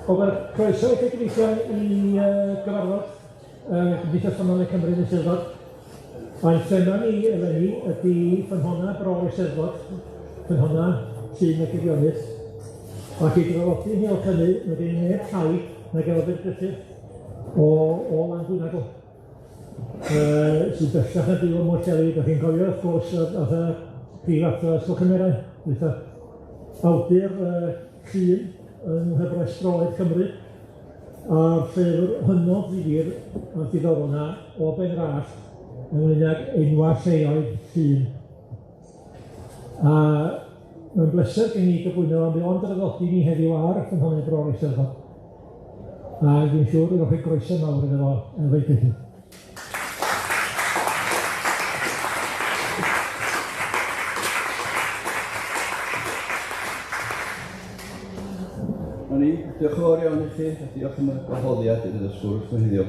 Wel, croeso i chi gyfeillion i yy gyfarfod yy Cymdeithas Ffynhonnau Cymru yn y Steddfod. A'n thema ni eleni ydi ffynhonna bro Eisteddfod, ffynhonna Llyn ac Eifionydd, ac i draddodi ynghylch hynny, ma' gen i neb llai nag Elfed Gruffydd o o Langwnnagl. Yy sydd bellach yn byw ym Mhwllheli, 'dach chi'n cofio wrth gwrs yy fatha prifathro Ysgol Cymerau, dwytha, awdur yy llun yng nghyfres Droed Cymru, a'r llyfr hynod ddifyr a diddorol 'na o Ben Rallt ynglyn ag enwa' lleoedd Llŷn. A mae'n bleser gen i gyflwyno, a mae o'n draddodi ni heddiw ar y ffynhonnau bron Eisteddfod. A dwi'n siŵr y gewch chi groeso mawr iddo fo efo'i gilydd. 'Na ni, diolch yn fawr iawn i chi, a diolch am y gwahoddiad i ddod y sgwrs 'ma heddiw.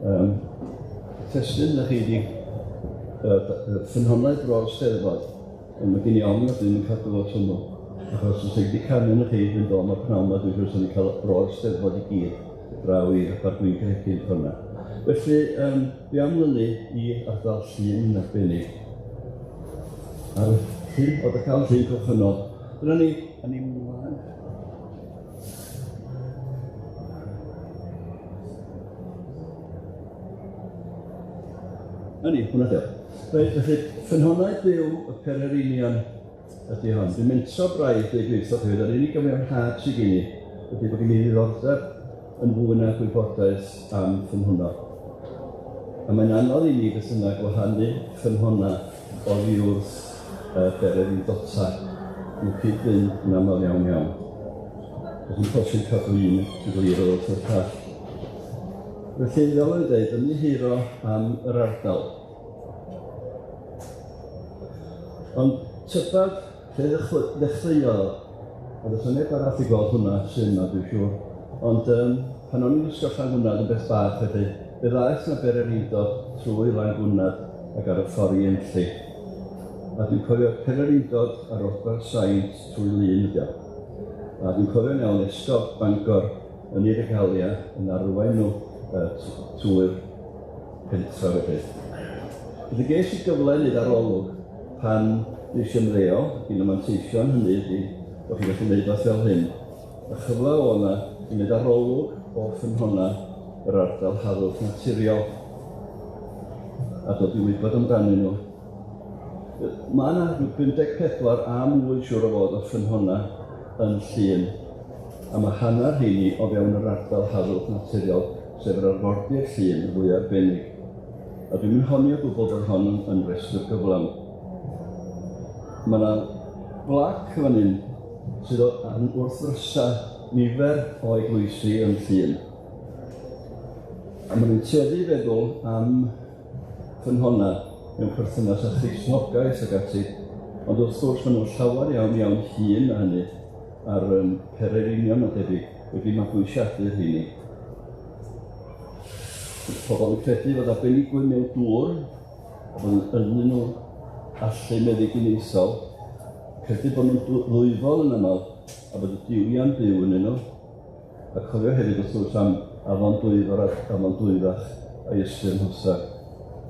Yym, testun 'dach chi 'di yy ffynhonnau bro Steddfod, ond ma' gen i ofn nad yw'n cadw at hwnnw, achos os 'i 'di canu arnoch chi fynd o 'ma pnawn 'ma, dwi'n siŵr swn i'n ca'l bro'r Steddfod i gyd draw i Abergwyn Cregyn ffor 'na. Felly, yym, dwi am lynu i ardal Llŷn yn arbennig. Ar y llyn, o dy cael llyn cochynol. Dyna ni, a ni mlaen. Na ni, hwnna 'di o. Reit, felly, ffynhonnau byw y pererinion ydy hon. Dwi'n mentro braidd dweud gwir wrthoch chi, yr unig gyfiawnhad sydd gen i ydy bod gen i ddiddordeb yn fwy na gwybodaeth am ffynhonnau. A mae'n anodd i mi beth bynnag gwahanu ffynhonnau oddi wrth yy bererindota. Mae'n cyd-fynd yn aml iawn iawn. Felly'n posib cadw un yn glir o'r wrth y llall. Felly, fel o'n i'n dweud, ymddiheuro am yr ardal. Ond tybed lle ddechreuodd o? A does 'na neb arall i gweld hwnna sydd yma, dwi'n siŵr. Ond yym pan o'n i'n ysgol Llangwnad yn beth bach felly, fe ddaeth 'na bererindod trwy Langwnad ac ar y ffordd i Enlli. A dwi'n cofio pererindod ar Rodfa'r Saint trwy Lŷn ydi o. A dwi'n cofio'n iawn Esgob Bangor yn ei regalia yn arwain nhw yy trwy'r pentra felly. Felly ges i gyfle i neud arolwg pan nes i ymddeol, ac un o manteision hynny ydi bo' chi'n gallu neud wbath fel hyn. A chyfle o' 'na i neud arolwg o ffynhonna yr ardal harddwch naturiol a dod i wybod amdanyn nhw. Ma' 'na rhyw 54 a mwy siŵr o fod o ffynhonna yn Llŷn, a ma' hannar rheini o fewn yr ardal harddwch naturiol, sef yr arfordir Llŷn y fwya arbennig. A dwi'm yn honni o gwbwl bod hon yn yn restr gyflawn. Ma' 'na blac yn fan 'yn sydd o yn wrth ddrysa nifer o eglwysi yn Llŷn. A ma' nw'n tueddu i feddwl am ffynhonna mewn perthynas â Christnogaeth ac ati, ond wrth gwrs ma' nw'n llawer iawn iawn hŷn na hynny, a'r yym pererinion a debyg wedi mabwysiadu rheini. Pobl yn credu fod arbenigwyr mewn dŵr, a bod ynddyn nhw allu meddyginiaethol, credu bod nhw'n ddwyfol yn aml, a bod y duwiau'n byw ynddyn nhw. A cofio hefyd wrth gwrs am Afon Dwyfor ac Afon Dwyfach a'i ystyr nhwtha.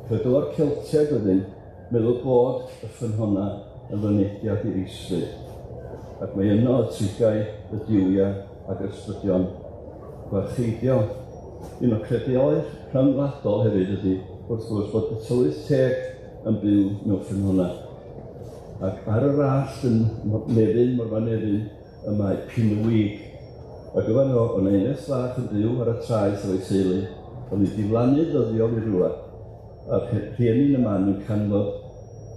Credo'r Celtiaid wedyn meddwl bod y ffynhonna yn fynediad i'r isfyd, ac mae yno y trigai y duwiau ac ysbrydion gwarcheidiol. Un o'r credoau rhyngwladol hefyd ydy, wrth gwrs, bod y tylwyth teg yn byw mewn ffynhonnau. Ac ar yr allt yn Nefyn, Morfa Nefyn, y mae Pinwig. Ac yn fanno, o' 'na eneth fach yn byw ar y traeth efo'i theulu, oedd yn diflannu ddyddiol i rywle, a'r rhieni yn y man yn canfod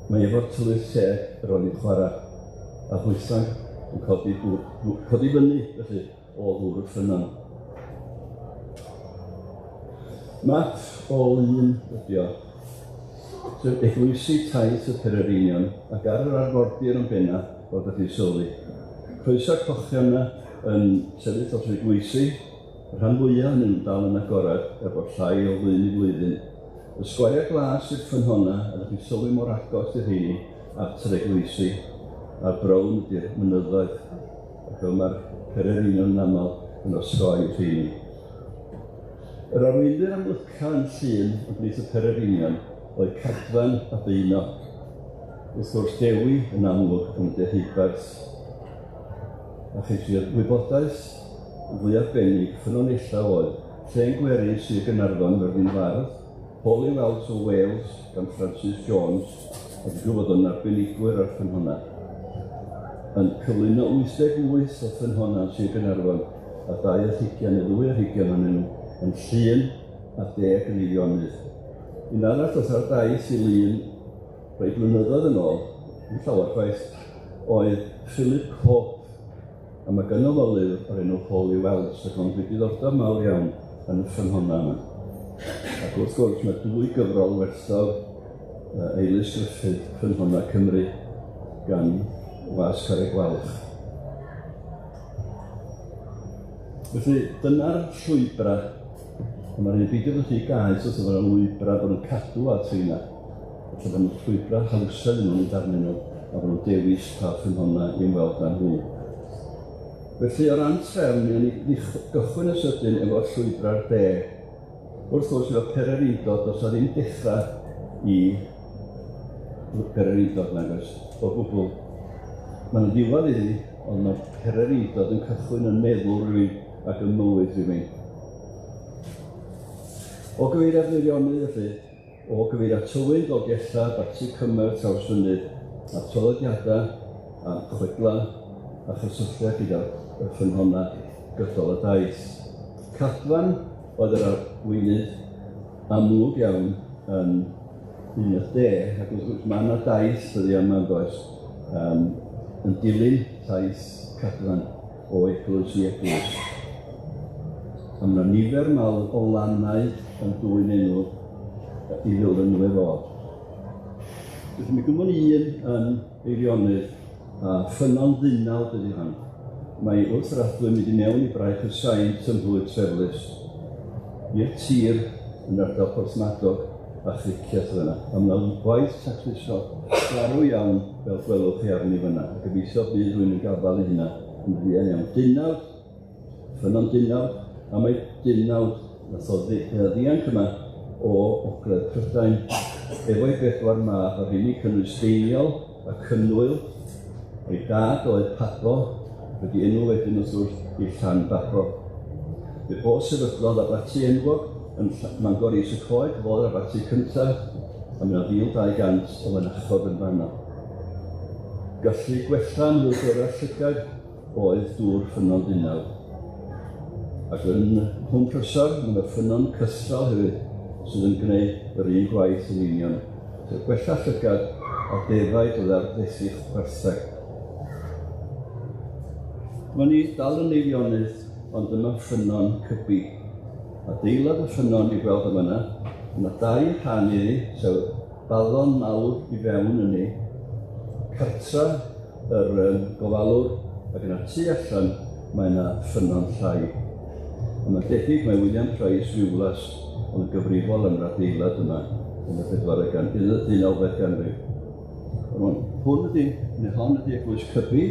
mai efo'r tylwyth teg yr oedd hi'n chwarae, a hwythau'n yn codi dŵr, codi fyny, felly, o ddŵr y ffynnon. Map o lun ydi o, sef eglwysi taith y pererinion ac ar yr arfordir yn benna, fel 'dach chi'n sylwi. Croesa'r cochion 'na yn sefyll dros yr eglwysi, y rhan fwya ohonyn nhw'n dal yn agored er bod llai o flwyddyn i flwyddyn. Y sgwaria glas yw'r ffynhonna a 'dach chi'n sylwi mor agos 'di rheini at yr eglwysi, a'r brown ydi'r mynyddoedd. Ac fel mae'r pererinion yn aml yn osgoi rheini. Yr arweinwyr amlyca yn Llŷn o blith y pererinion oedd Cadfan a Beuno. Wrth gwrs Dewi yn amlwg yn Deheubarth. A cheisiodd wybodaeth fwy arbennig ffynonellau oedd Llên Gwerin Sir Gaernarfon Myrddin Fardd, Holy Wells o Wales gan Francis Jones, a dwi'n gwybod bod o'n arbenigwyr ar ffynhonnau, yn cyflwyno 88 o ffynhonnau yn Sir Gaernarfon a 22 neu ddwy ar hugain ohonyn nhw yn Llŷn a deg yn Eifionydd. Un arall oedd ar daith i Lŷn rhai blynyddoedd yn ôl, yn llawer chwaith, oedd Philip Cope, a mae gynno fo lyfr o'r enw Holy Wells, ac o'n diddordeb mawr iawn yn y ffynhonnau yma. Ac wrth gwrs mae dwy gyfrol werthfawr Eilís Gruffydd, Ffynhonnau Cymru, gan Was Carreg Gwalch. Felly, dyna'r llwybrau. A mae'n rhaid beidio bod rhy gaeth wrth efo'r lwybrau bod nhw'n cadw at rheina. Felly bod nhw'n llwybrau hawsau iddyn nhw'n mynd arnyn nhw a bod nhw'n dewis pa ffynhonnau i ymweld â nhw. Felly, o ran trefn, mi o'n i gychwyn y sydyn efo'r llwybrau'r de. Wrth gwrs, efo pererindod, does 'na ddim dechrau i pererindod, nag oes, o gwbl. Mae 'na ddiwedd iddi, ond mae pererindod yn cychwyn yn meddwl rhywun ac ym mywyd rhywun. O gyfeiriad Meirionnydd, felly, o gyfeiriad Tywyn, Dolgellau, Barti Cymer, Trawsfynydd, a'r traddodiadau a chwedlau a chysylltiad gyda'r ffynhonnau gydol y daith. Cadfan oedd yr arweinydd amlwg iawn yn un y de, ac wrth gwrs mae yna daith dyddiau yma yn does, yn dilyn taith Cadfan o eglwys i eglwys. A mae yna nifer mawr o lannau yn dwyn enw i ddilyn nhw efo. Felly mi gymwn un yn Eifionydd a ffynnon ddunawd ydi hon. Mae wrth yr adwy mynd i mewn i braich y saint ym mhlwyf Treflys, i'r tir yn ardal Porthmadog a Chricieth fyna. A ma' 'na waith tacluso garw iawn fel gwelwch chi arni fyna. A gobeithio bydd rhywun yn gafael i hynna yn fuan iawn. Dunawd, ffynnon Dunawd, a mae Dunawd nath o ddianc yma o Ogledd Prydain efo'i bedwar mab a rheini'n cynnwys Deiniol a Cynwyl. Ei dad oedd Pabo, wedi enw wedyn wrth gwrs i Llan Babo. Fe o sefydlodd abaty enwog yn Mangor Is y Coed, fo oedd yr abaty cyntaf, a mi oedd 1,200 o fynachod yn fanno. Gallu gwella anhwylderau llygad oedd dŵr ffynnon Dunaw. Ac yn Nghwm Prysor, mae yna ffynnon Cystal hefyd sydd yn gwneud yr un gwaith yn union, sef gwella llygad a defaid oedd ar fethu chwartheg. Mae ni dal yn Eifionydd, ond dyma ffynnon Cybi. Adeilad y ffynnon i'w gweld yn fan'na. Mae 'na dau rhan iddi, sef balon mawr i fewn yni, cartra yr yym gofalwr, ac yna tu allan mae 'na ffynnon llai. A mae'n debyg mai William Price Rhiwlas oedd yn gyfrifol am yr adeilad yma yn y pedwaredd gan- ddeunawfed ganrif. Rwan, hwn ydi, neu hon ydi Eglwys Cybi,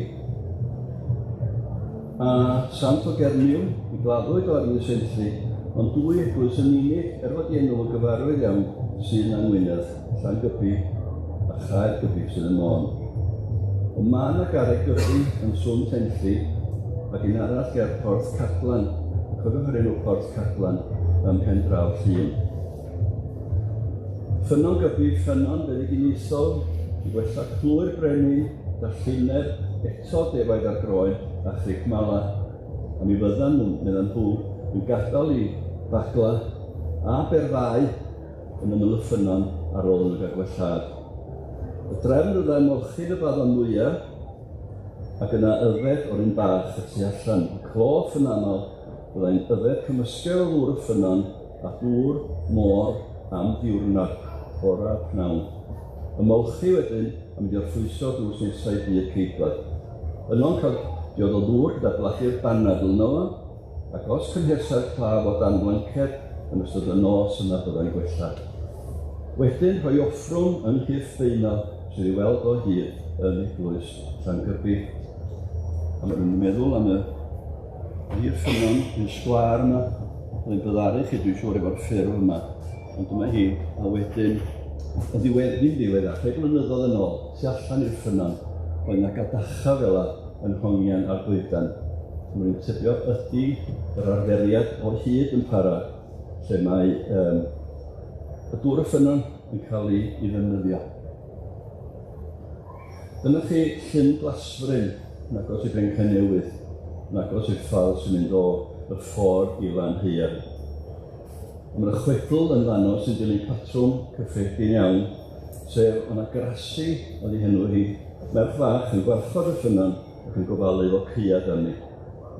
a Sant o Gernyw, mi gladdwyd o ar Ynys Enlli, ond dwy eglwys yn unig, er fod 'i enw yn gyfarwydd iawn, sydd yng Ngwynedd, Llangybi a Chaergybi sydd ym Môn. Ond ma' 'na garreg gybi yn Swnt Enlli, ac un arall ger Porth Cadlan, cofiwch yr enw Porth Cadlan ym mhen draw Llŷn. Ffynnon Gybi, ffynnon feddyginiaethol i wella clwy'r brenin, dallineb, eto defaid ar groen a thric mala. A mi fyddan nhw, meddan nhw, yn gadael i bagla a berfau yn ymyl y ffynnon ar ôl iddo gael gwellhad. Y drefn fyddai ymolchi'n y baddon mwya ac yna yfed o'r un bach y tu allan. Y cloff yn aml fyddai'n yfed cymysgedd o ddŵr y ffynnon a dŵr môr am ddiwrnod, bore a pnawn. Ymolchi wedyn a mynd i orffwyso drws nesa i dŷ'r ceidwad. Yno'n cael diod o ddŵr gyda bladur banad yno fo, ac os cynhesa'r claf o dan flanced yn ystod y nos yna byddai'n gwella. Wedyn rhoi offrwm yng nghyff Beuno sydd i'w weld o hyd yn eglwys Llangybi. A ma' rhywun yn meddwl am y I'r ffynnon, yn sgwâr yma, oedd yn byddaru chi, dwi'n siŵr, efo'r ffurf yma. Ond dyma hi, a wedyn, yn ddiwedd, ddim ddiweddar, rhai blynyddoedd yn ôl, tu allan i'r ffynnon, oedd 'na gadacha fel 'a yn hongian ar goedan. Mae'n tybio ydy yr arferiad o hyd yn para, lle mae y dŵr y ffynnon yn cael ei ddefnyddio. Dyna chi Llyn Glasfryn, yn agos i Bencaenewydd, yn agos i'r ffordd sy'n mynd o y ffordd i Lanhaearn. Mae yna chwedl yn fanno sy'n dilyn patrwm cyffredin iawn, sef o' 'na Grasi oedd ei henw hi, merch fach yn gwarchod y ffynnon ac yn gofalu efo caead arni.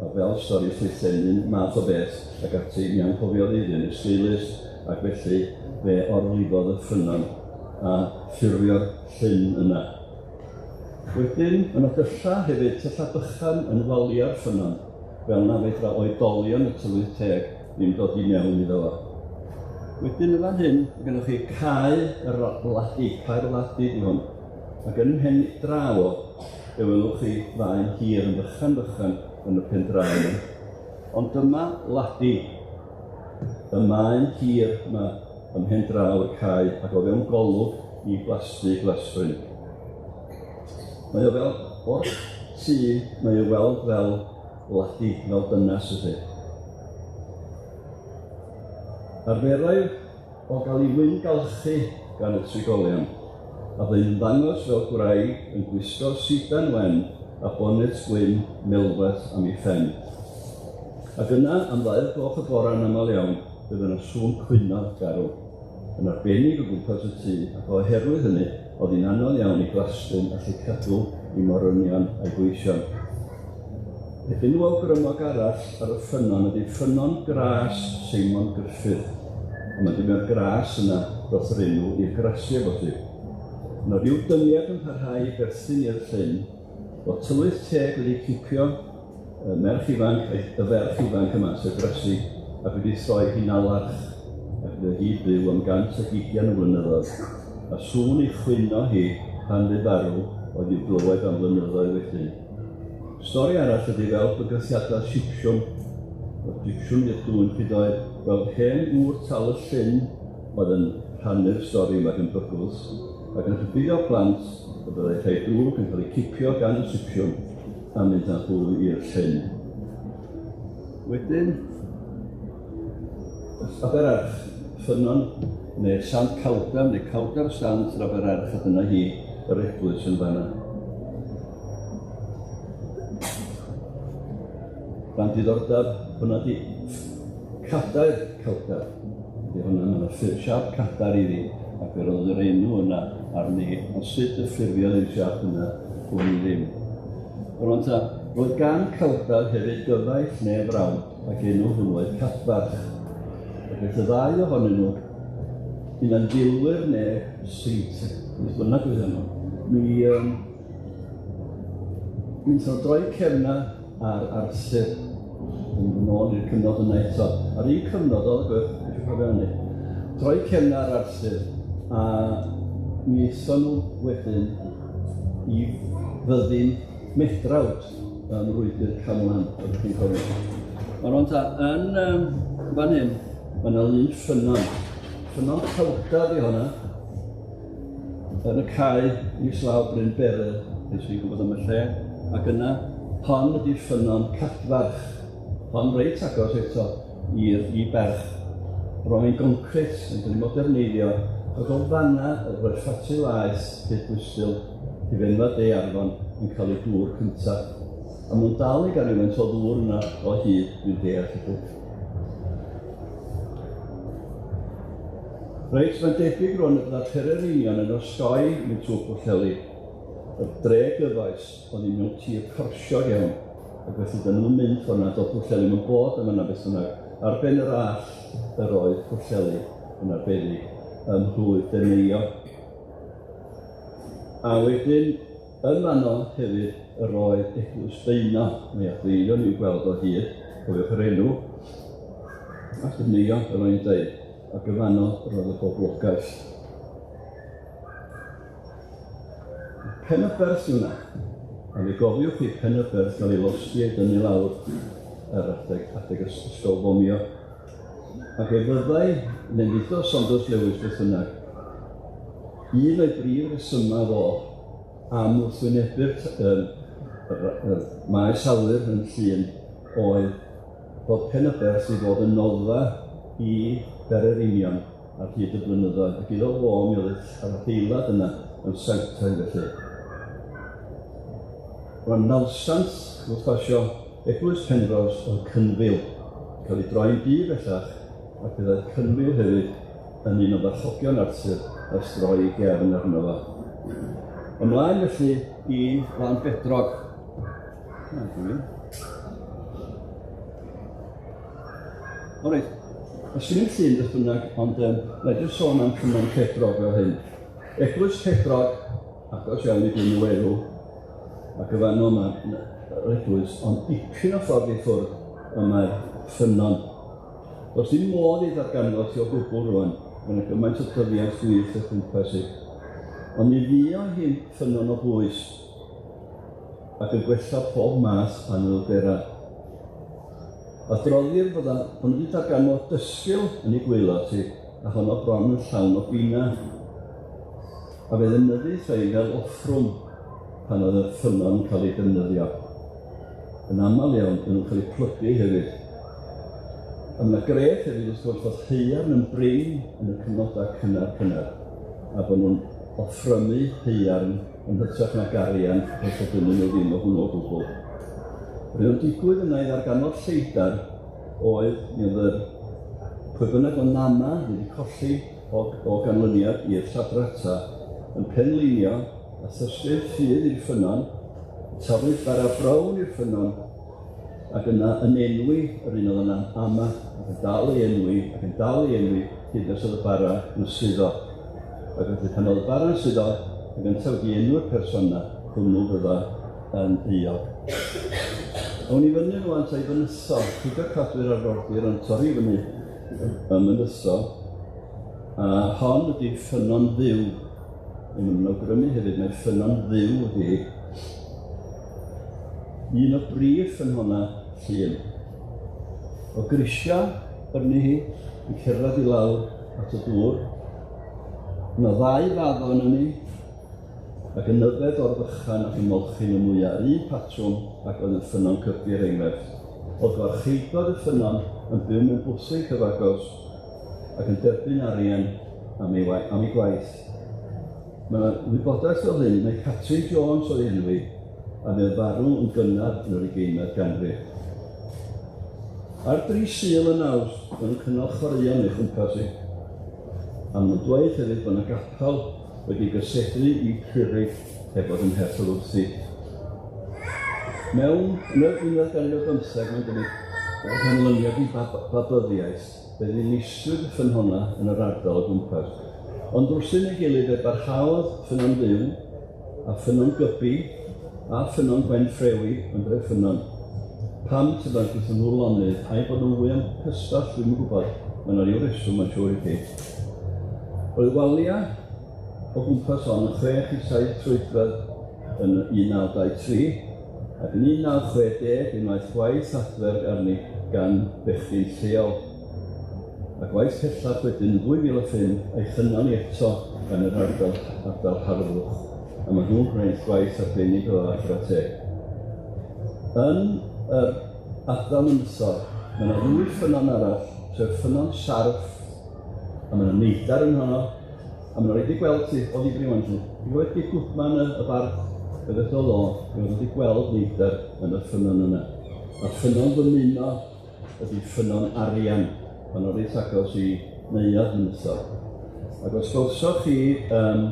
A fel stori Lleusenyn, math o beth, ac ati, mi anghofiodd ei hun esgeulus, ac felly fe orlifodd y ffynnon a ffurfio'r llyn yna. Wedyn, ma' 'na dyllau hefyd, tyllau bychan yn waliau'r ffynnon, fel na fedra oedolion y tylwyth teg ddim dod i mewn iddo fo. Wedyn yn fan hyn, ma' gynnoch chi cae yr ladi, cae'r ladi 'di hwn, ac yn mhen draw o, fe welwch chi faen hir yn fychan fychan yn y pen draw yna. Ond dyma ladi, y maen hir 'ma ym mhen draw y cae ac o fewn golwg i blasty Glasfryn. Mae o fel, o'r tŷ, mae o weld fel ladi, fel dynas felly. Arferai o gael ei wyngalchu gan y trigolion, a byddai'n ymddangos fel gwraig yn gwisgo sidan wen a bonet gwyn melfed am ei phen. Ac yna, am 2:00 y bora yn aml iawn, fe fydd yna sŵn cwyno garw, yn arbennig o gwmpas y tŷ, ac oherwydd hynny, oedd hi'n anodd iawn i Glasfryn allu cadw i morynion a'i gweision. Peth enwog grymog arall ar y ffynnon ydy ffynnon gras Seimon Gruffydd. A mae'n dibynnu ar gras yna dros yr enw i'r grasia bosib. Yna rhyw dyniad yn parhau i berthyn i'r llyn, bod tylwyth teg wedi cipio y merch ifanc, y ferch ifanc yma, sef Grasi, ac wedi throi hi'n alarch, ac fe hi byw am 120 o flynyddoedd. A sŵn ei chwyno hi pan fu farw oedd i'w glywed am flynyddoedd wedyn. Stori arall ydy fel bygythiadau Sipsiwn. Oedd Sipsiwn i'r dŵn pryd oedd fel hen ŵr tal y llyn oedd yn rhannu'r stori yma ac yn bygwth, ac yn rhybuddio plant y byddai rhai drwg yn cael eu cipio gan y Sipsiwn a mynd â hwy i'r llyn. Wedyn, Abererch, ffynnon, neu Sant Cawdam, neu Cawdar Sant yr Abererch, a dyna hi, yr eglwys yn fanna. Fan diddordeb, hwnna di cadair Cawdar. Ydy hwnna, mae yna siâp cadair iddi, ac fe roedd yr enw yna arni, ond sut y ffurfiodd i'r siâp yna, wn i ddim. Rwan ta, roedd gan Cawdar hefyd gyfaill neu frawd, ac enw hwnnw oedd Cadfarch. Ac aeth y ddau ohonyn nhw, un yn filwyr neu saint, beth bynnag oedden nhw, mi mi wnaethon nhw droi cefna ar Arthur, yn mynd nôl i'r cyfnod yna eto. Ar un cyfnod oedd, gwch, eisiau cofio hynny. Droi cefna ar Arthur, a mi aethon nhw wedyn i fyddin Medrawd ym mrwydr Camlan, oeddech chi'n cofio. Ond rwan ta, yn fan hyn, mae yna lun ffynnon. Ffynnon Cawdar di hwnna, yn y cae islaw Bryn Beryl, neu sy'n gwybod am y lle, ac yna, hon ydi ffynnon Cadfarch. Hon reit agos eto i'r i berch. Roedd hi'n goncrit, yn cael ei moderneiddio, ac o fanna oedd roedd ffatri laeth hyd Gwystyl, hufenfa Daearfon yn cael ei dŵr cyntaf. A maen nhw'n dal i gael rhywfaint o ddŵr yna o hyd, dwi'n deall ydw. Reit, mae'n debyg rwan y bydda Pererinion yn osgoi mynd trwy Pwllheli. Y dre gyfoes oedd hi mewn tir corsiog iawn, ac felly dyn nhw'n mynd ffordd 'na, doedd Pwllheli ddim yn bod yn fan'na beth bynnag. Ar ben yr allt yr oedd Pwllheli yn arbennig ym mhlwyf Deneio. A wedyn, yn fanno hefyd yr oedd Eglwys Beuno, mae adfeilion i'w gweld o hyd, cofiwch yr enw, ac Deneio, fel o'n i'n dweud, ac yn fanno yr oedd y boblogaeth. Penyberth yw hwnna, a fe gofiwch chi Penyberth gael ei losgi a'i dynnu lawr. yr adeg, adeg ysgol fomio. Ac e fyddai, neu ddudodd Saunders Lewis beth bynnag, un o'i brif resymau fo am wrthwynebu'r maes awyr yn Llŷn oedd bod Penyberth i fod yn noddfa i bererinion ar hyd y blynyddoedd, ac iddo fo mi oedd yr adeilad yna yn sanctaidd felly. Rwan nawsant wrth basio Eglwys Penrhos oedd Cynfil, cael ei droi'n dŷ bellach, ac fe ddaeth Cynfil hefyd yn un o farchogion Arthur ers droi ei gefn arno fo. Ymlaen felly i Lanbedrog. Na, dwi'n O reit, os yw'n llun beth bynnag, ond na i jyst sôn am Ffynnon Cedrog fel hyn. Eglwys Cedrog, agos iawn i Dyn y Welw, ac y fan yma yr eglwys, ond dipyn o ffordd i ffwrdd y mae'r ffynnon. Does dim modd i ddarganfod hi o gwbl rŵan, mae yna gymaint o dyfiant gwyllt o'i chwmpas hi. Ond mi fuodd hi'n ffynnon o bwys, ac yn gwella pob math anhwylderau. Adroddir fod bod nhw wedi darganfod dysgil yn ei gwaelod hi, a honno bron yn llawn o bina. A fe ddefnyddid rhai fel offrwm pan oedd y ffynnon yn cael ei defnyddio. Yn aml iawn, maen nhw'n cael eu plygu hefyd. A mae yna gred hefyd wrth gwrs bod haearn yn brin yn y cyfnodau cynnar cynnar, a bod nhw'n offrymu haearn yn hytrach nag arian, achos bod gynnyn nhw ddim o hwnnw o gwbl. Be oedd yn digwydd yna i ddarganfod lleidr oedd, mi oedd yr pwy bynnag o nama wedi colli o, o ganlyniad i'r lladrata yn penlinio a thysgu'r ffydd i'r ffynnon, taflu bara brown i'r ffynnon, ac yna yn enwi yr un oedd yna ama, ac yn dal ei enwi, ac yn dal ei enwi, hyd nes oedd y bara yn suddo. Ac felly pan oedd y bara yn suddo, ac yntau wedi enwi'r person yna, hwnnw fydda yn euog. Awn i fyny rwan ta i Fynytho, pigo cadwy'r arfordir ond torri i fyny ym Mynytho, a hon ydy ffynnon Dduw. Maen nhw'n awgrymu hefyd mai ffynnon Dduw ydy hi. Un o brif ffynhonnau Llŷn. O grisiau arni hi, yn cerdded i lawr at y dŵr. Yna ddau faddon yn ni, ac yn yfed o'r fychan ac yn molchi nhw mwyaf yr un patrwm ac oedd yn ffynnon Cybi er enghraifft. Oedd gwarcheidwad y ffynnon yn byw mewn bwthyn cyfagos ac yn derbyn arian am ei, am ei gwaith. Mae yna wybodaeth fel hyn, mae Catrin Jones oedd ei enw hi, a fe farw yn gynnar yn yr ugeinfed ganrif. Ar dri Sul yn Awst, maen nhw'n cynnal chwaraeon o'i chwmpas hi. A maen nhw'n dweud hefyd bod yna gapel wedi gysegru i Curig heb fod ymhell o wrthi. Mewn, yn yr unfed ganrif ar bymtheg, mae'n debyg, o ganlyniad i Babyddiaeth, fe ddinistriwyd y ffynhonnau yn yr ardal o gwmpas. Ond rwsyn ei gilydd fe barhaodd Ffynnon Dduw, a Ffynnon Gybi, a Ffynnon Gwenffrewi yn Dreffynnon. Pam tybed gwnaethon nhw lonydd, ai bod nhw'n fwy anghysbell, dwi'm yn gwybod. Mae 'na ryw reswm mae'n siŵr i chi. Roedd waliau o gwmpas hon yn 6 i 7 troedfedd yn 1923, ac yn 1960 unwaith gwaith adfer arni gan bechgyn lleol. A gwaith pellach wedyn yn 2005 a'i chynnal ni eto yn yr ardal, ardal harddwch, a maen nhw'n gwneud gwaith arbennig o dda, chwarae teg. Yn yr ardal Mynytho, mae yna ddwy ffynnon arall, sef ffynnon Sarff, a mae yna neidar yn honno, a maen nhw wedi gweld ti o ddifri wan 'lly. Ti'n gwybod Dick Goodman y, y bardd, fe ddwedodd o, mi oedd wedi gweld neidar yn y ffynnon yna. A ffynnon ddymuno ydy ffynnon arian. Maen nhw reit agos i Neuadd Mynytho. Ac os gwelsoch chi um,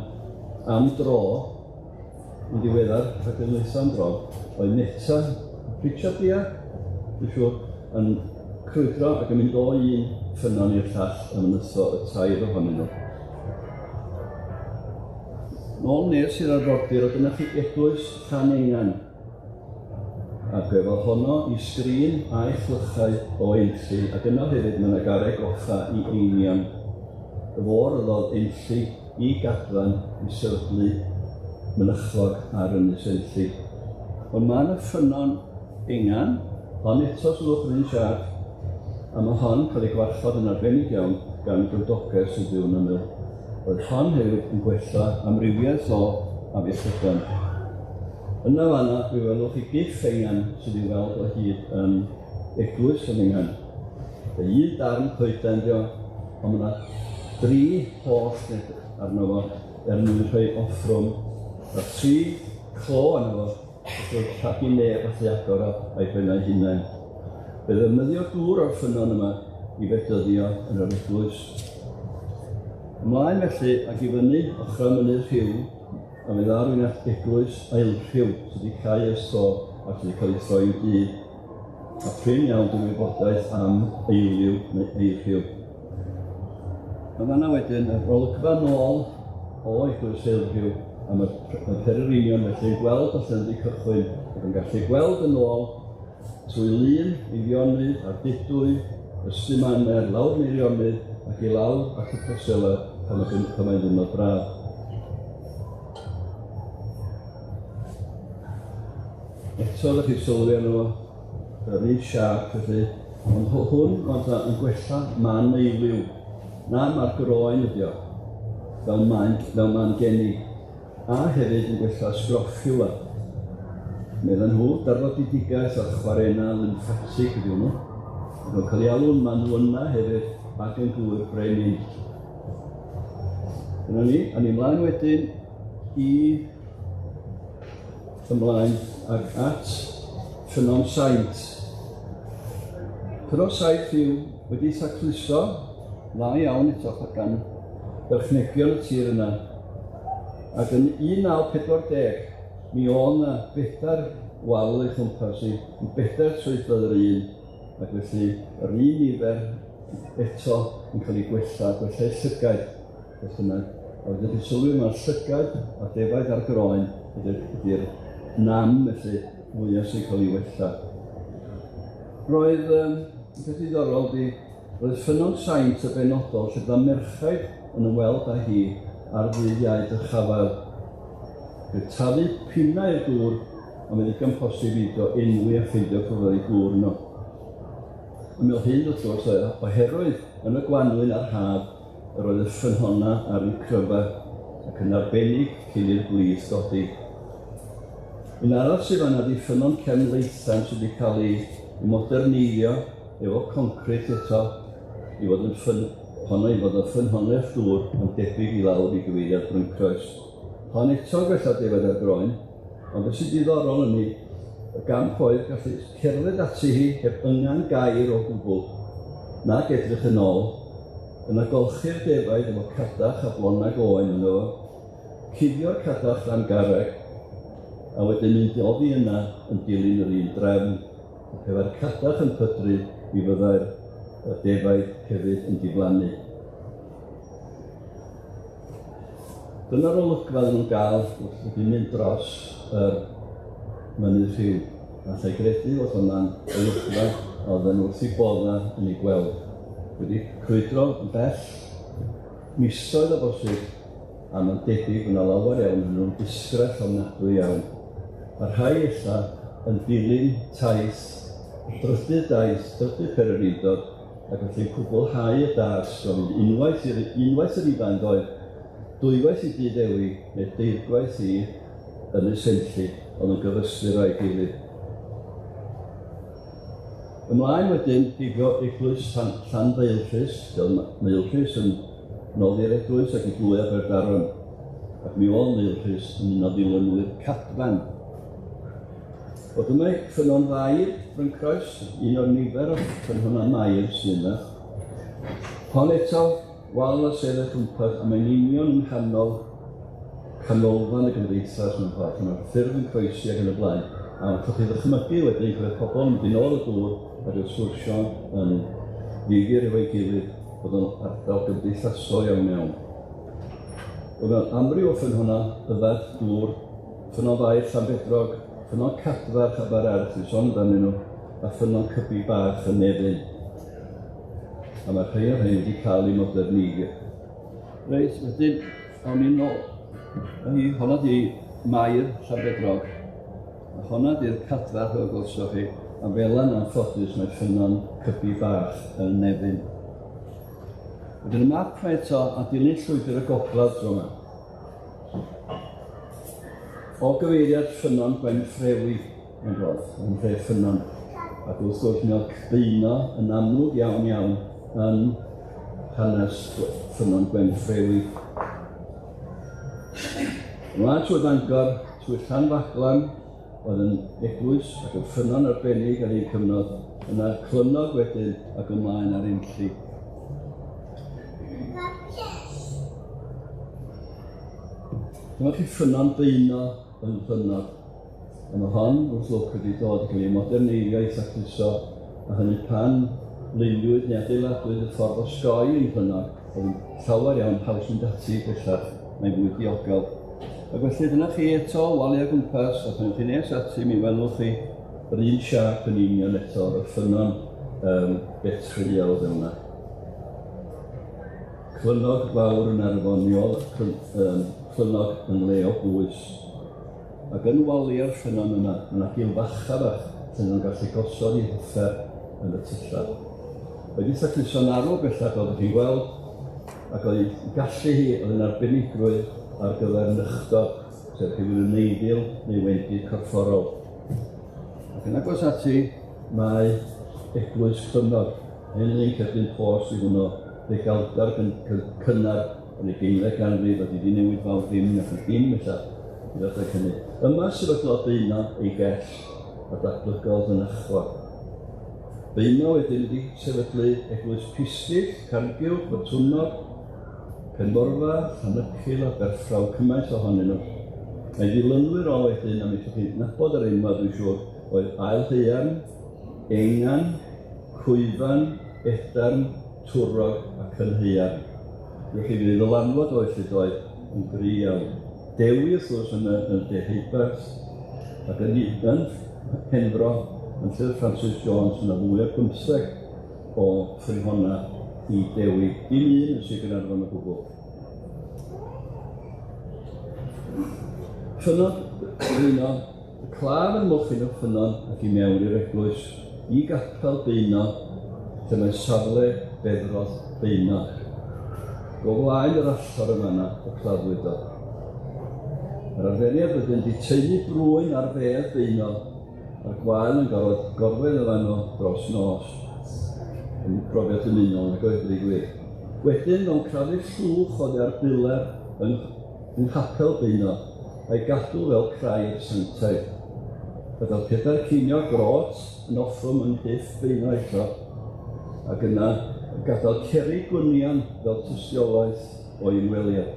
am dro, yn ddiweddar, rhaglen ddwytha am dro, oedd Neta Pritchard ia, dwi'n siŵr, yn crwydro ac yn mynd o un ffynnon i'r llall ym Mynytho, y tair ohonyn nhw. Nôl nes i'r arfordir, oedd dyna chi eglwys Llanengan. Ac efo honno i sgrin a'i chlychau o Enlli, ac yno hefyd mae yna garreg goffa i Einion. Y fo roddodd Enlli i Gadfan i sefydlu mynachlog ar Ynys Enlli. Ond mae yna ffynnon Engan, Hon eto sylwch yr un siâp, a ma' hon cael ei gwarchod yn arbennig iawn gan gymdogaeth sy'n byw yn ymyl. Roedd hon hefyd yn gwella amrywiaeth o afiechydon. Yna fanna, mi welwch chi gyff engan sydd i'w weld o hyd yn Eglwys Llanfihangel. Un darn coeden 'di o, ond ma' 'na dri holl arno fo er mwyn rhoi offrwm, a tri clo arno fo, felly rhag i neb allu agor o a'i bennau hunain. Fe ddefnyddio dŵr o'r ffynnon yma i fedyddio yn yr eglwys. Ymlaen felly ac i fyny ochrau mynydd Rhiw, a mi ddaw rhywun at eglwys Aelrhiw sydd wedi cau ers tro ac sydd wedi cael ei throi yn dŷ. A prin iawn dy wybodaeth am Eiliw neu Eirhiw. A fanna wedyn yr olygfa nôl o eglwys Eilrhiw a mae'r y pererinion felly yn gweld allan wedi cychwyn ac yn gallu gweld yn ôl trwy Lŷn, Eifionydd, Ardudwy, Ystumanner, lawr Meirionnydd ac i lawr at y Preselau pan mae pan mae'n ddiwrnod braf. Eto ydych chi'n sylwi arno fo, yr un siâp felly, ond hwn ond yn gwella man eiliw. Na, mae'r groen ydi o, fel man, fel man geni, a hefyd yn gwella sgroffiwla. Medden nhw, darfodedigaeth o'r chwarena lymffatig ydi hwnnw. Ac o'n cael ei alw'n manwyna hefyd ac yn gŵr brenin. Dyna ni, a ni mlaen wedyn i ymlaen ac at Ffynnon Saint. Ffynnon Saint yw wedi tacluso dda iawn eto gan berchnegion y tir yna. Ac yn 1940, mi oedd 'na bedair wal o'i chwmpas hi, yn bedair troedfedd yr un, ac felly yr un nifer eto yn cael ei gwella, gwella eu llygaid, beth bynnag. A wedyn chi'n sylwi mae'r llygaid a defaid a'r groen ydy'r ydy nam felly mwyaf sy'n cael ei wella. Roedd um, peth diddorol di, roedd ffynnon saint y benodol lle bydda merchaid yn ymweld â hi ar ddydd Iau Dyrchafael. Roedd talu pinnau i'r dŵr, ond mae'n ddigon posib iddo enwi a ffeindio cyfle i gŵr yno. Ymyl hyn, wrth gwrs, oedd oherwydd yn y gwanwyn a'r haf yr oedd y ffynhonnau ar eu cryfa ac yn arbennig cyn i'r gwlith godi. Un arall sydd fan'na 'di ffynnon Cefn Leithan sydd wedi cael ei moderneiddio efo concrit eto i fod yn ffyn honno i fod yn ffynhonnell dŵr ond debyg i lawr i gyfeiriad Bryncroes. Hon eto gwella defaid ar groen, ond beth sy'n diddorol yn ni, y gamp oedd gallu cerdded ati hi heb yngan gair o gwbl, nag edrych yn ôl, yna golchi'r defaid efo cadach a blonag oen yno fo, cuddio'r cadach dan garreg, a wedyn mynd oddi yna yn dilyn yr un drefn. A pe bai'r cadach yn pydru, mi fyddai'r y defaid hefyd yn diflannu. Dyna'r olygfa oedden nhw'n gael wrth wedi mynd dros yr mynydd rhiw. A allai gredu fod hwnna'n olygfa a oedden nhw wrth eu bodda yn ei gweld. Wedi crwydro yn bell, misoedd o bosib, a mae'n debyg bod 'na lawer iawn ohonyn nhw'n busgrell ofnadwy iawn. A rhai ella yn dilyn taith, drydydd daith, drydydd pererindod, ac felly'n cwblhau y dasg o fynd unwaith i'r unwaith yr ifanc oedd, dwywaith i Dŷ Ddewi neu deirgwaith i Ynys Enlli, oedd yn gyfystyr â'i gilydd. Ymlaen wedyn, heibio eglwys Llan Llanfaelrhys, lle oedd Maelrhys yn noddi'r eglwys ac i glwy Aberdaron, ac mi oedd Maelrhys yn un o ddilynwyr Cadfan. Wel dyma Ffynnon Fair, Bryncroes, un o'r nifer o ffynhonnau Mair sydd yna. Hon eto, wal a sedd o'i chwmpas, a mae'n union yng nghanol canolfan y gymdeithas mewn ffordd, lle mae'r ffyrdd yn croesi ac yn y blaen. A allwch chi ddychmygu wedyn gweld pobl yn mynd i nôl y dŵr ac yn sgwrsio yn ddifyr efo'i gilydd, bod o'n ardal gymdeithasol iawn iawn. Oedd yna amryw o ffynhonnau yfed dŵr Ffynnon Fair Llanbedrog, Ffynnon Cadfarch Aber-erth, dwi'n sôn amdanyn nhw, a Ffynnon Cybi Bach yn Nefyn. A mae rhai o'r rhain wedi cael eu moderneiddio. Reit, wedyn, awn ni nôl. A hi, honna di Mair Llanbedrog. A honna di'r cadfarch fel gwelsoch chi. A fel yna'n anffodus mae ffynnon Cybi Bach yn Nefyn. Wedyn y map 'ma eto, a dilyn llwybr y gogledd tro 'ma. O gyfeiriad ffynnon Gwenffrewi mae'n dod, yn lle ffynnon. Ac wrth gwrs mi oedd Beuno yn amlwg iawn iawn yn hanes ffynnon Gwenffrewi. Ymlaen trwy Bangor, trwy Llanfaglan, oedd yn eglwys ac yn ffynnon arbennig ar un cyfnod, yna Clynnog wedyn ac ymlaen ar Enlli. Dyma chi ffynnon Beuno yn Nghlynnog. A mae hon, wrth lwc, wedi dod i gael ei moderneiddio, ei thacluso, a hynny pan luniwyd neu adeiladwyd y ffordd osgoi yng Nghlynnog, oedd yn llawer iawn haws mynd ati bellach, mae'n fwy diogel. Ac felly dyna chi eto, walia o gwmpas, a pan ewch chi nes ati mi welwch chi yr un siâp yn union eto, y ffynnon um, betryal fel yna. Clynnog fawr yn Arfon, mi oedd um, Clynnog yn le o bwys. Ac yn walia'r ffynnon yna, mae yna gilfacha bach lle nhw'n gallu gosod eu hoffer yn y tyllau. Wedi tacluso'n arw bellach, fel ydych chi'n gweld, ac oedd ei gallu hi oedd yn arbenigrwydd ar gyfer nychdod, sef rhywun yn eiddil neu wendid corfforol. Ac yn agos ati mae Eglwys Clynnog, hen un cerdyn post i hwnnw, ddegawdau'r cynnar yn y ugeinfed ganrif a 'di newid fawr ddim nac yn dim ella i ddechrau hynny. Yma sefydlodd Beuno ei gell a datblygodd yn achwa. Beuno wedyn wedi sefydlu Eglwys Pistyll, Cargill, Botwnnog, Penmorfa, Llanycil a Berffraw, cymaint ohonyn nhw. Mae ddilynwyr o wedyn, a mi allwch chi nabod yr enwau dwi'n siŵr, oedd Ail Haearn, Engan, Cwyfan, Edarn, Twrog a Cynhaearn. Felly fydd ei ddylanwad o felly doedd yn gry iawn. Dewi wrth gwrs yn y, yn Deheubarth ac yn, yn Penfro, yn Llyfr Francis Jones, yna fwy o 15 o ffynhonna i Dewi. Dim un yn Sir Gaernarfon o gwbl. Ffynnon Beuno, y claf yn ymolchi mewn ffynnon ac i mewn i'r eglwys, i gapel Beuno, lle mae safle beddrod Beuno. Go flaen yr allor yn fanna y claddwyd o. Yr arferiad wedyn 'di taenu brwyn ar fedd Beuno, a'r gwael yn gorfod gorwedd yn fanno dros nos. Yn brofiad dymunol nag oedd dweud gwir. Wedyn, mewn crafu llwch oddi ar biler yng nghapel Beuno, a'i gadw fel crair sanctaidd. Gadael pedair ceiniog grot yn offrwm yng nghyff Beuno eto, ac yna gadael cerrig gwynion fel tystiolaeth o'i ymweliad.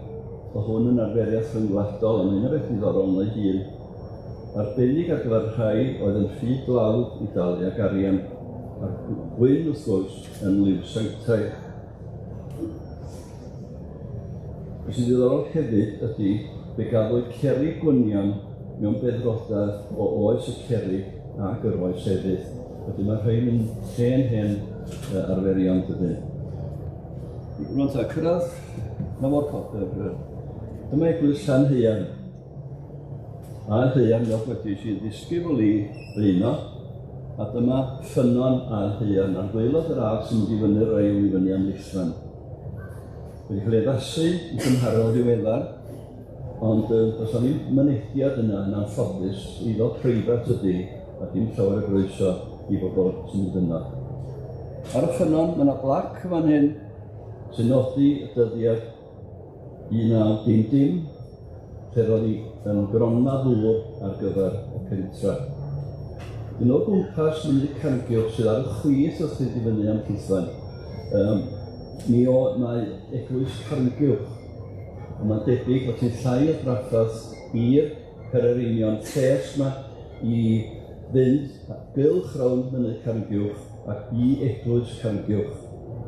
Oedd hwn yn arferiad rhyngwladol, a mae hynna beth diddorol ynddo'i hun. Arbennig ar gyfer rhai oedd yn rhy dlawd i dalu ag arian, a'r gwyn wrth gwrs yn liw sanctaidd. Be sy'n ddiddorol hefyd ydy, fe gafwyd cerrig gwynion mewn beddrodau o oes y cerrig ac yr oes efydd. Wedyn mae rhain yn hen hen arferion dydyn. Rwan ta, cyrraedd na mor copr. Dyma eglwys Llanhaearn. A Haearn, fel gwedais i, ddisgybl i Beuno, a dyma ffynnon Ael Haearn ar waelod yr ardd sy'n mynd i fyny'r rail i fyny am Lithran. Wedi cael ei addasu yn gymharol ddiweddar, ond does 'na ddim mynediad yna yn anffodus, eiddo preifat ydy, a dim llawer o groeso i bobl sy'n mynd yno. Ar y ffynnon, mae yna blac fan hyn sy'n nodi y dyddiad 1900, lle roedd hi yn gronfa ddŵr ar gyfer y pentra. Yn o gwmpas mynydd Carnguwch sydd ar y chwith wrth fynd i fyny am Llithfaen, um, mi o, mae eglwys Carnguwch, a mae'n debyg bod hi'n llai o drafferth i'r pererinion lles 'ma i fynd gylch rownd mynydd Carnguwch ac i eglwys Carnguwch.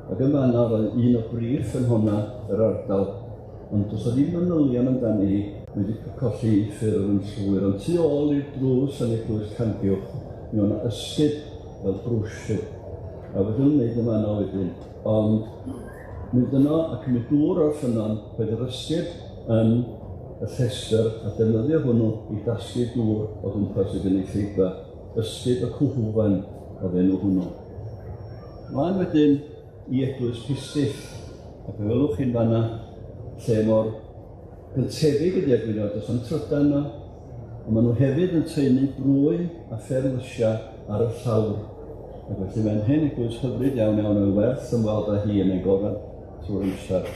Ac yn fan'na roedd un o brif ffynhonnau yr ardal, ond does 'na ddim manylion amdani hi, mae wedi colli ei ffurf yn llwyr. Ond tu ôl i'r drws yn eglwys Carnguwch, mi oedd 'na ysgub fel brwsh. A beth o'n nhw'n wneud yn fan'na wedyn, ond mynd yno a cymryd dŵr o'r ffynnon, rhoid yr ysgub yn y llestr a defnyddio hwnnw i dasglu dŵr o gwmpas y gynulleidfa. Ysgub y Cwhwfan oedd enw hwnnw. Mlaen wedyn i Eglwys Pistyll, ac fe welwch chi'n fanna lle mor gyntefig ydi a gwirionedd, does 'na'm trydan 'na, ond maen nhw hefyd yn taenu brwy a fferlysiau ar y llawr. Ac felly mae'n hen eglwys hyfryd iawn iawn, mae'n werth ymweld â hi yn ei gorau trwy'r amser.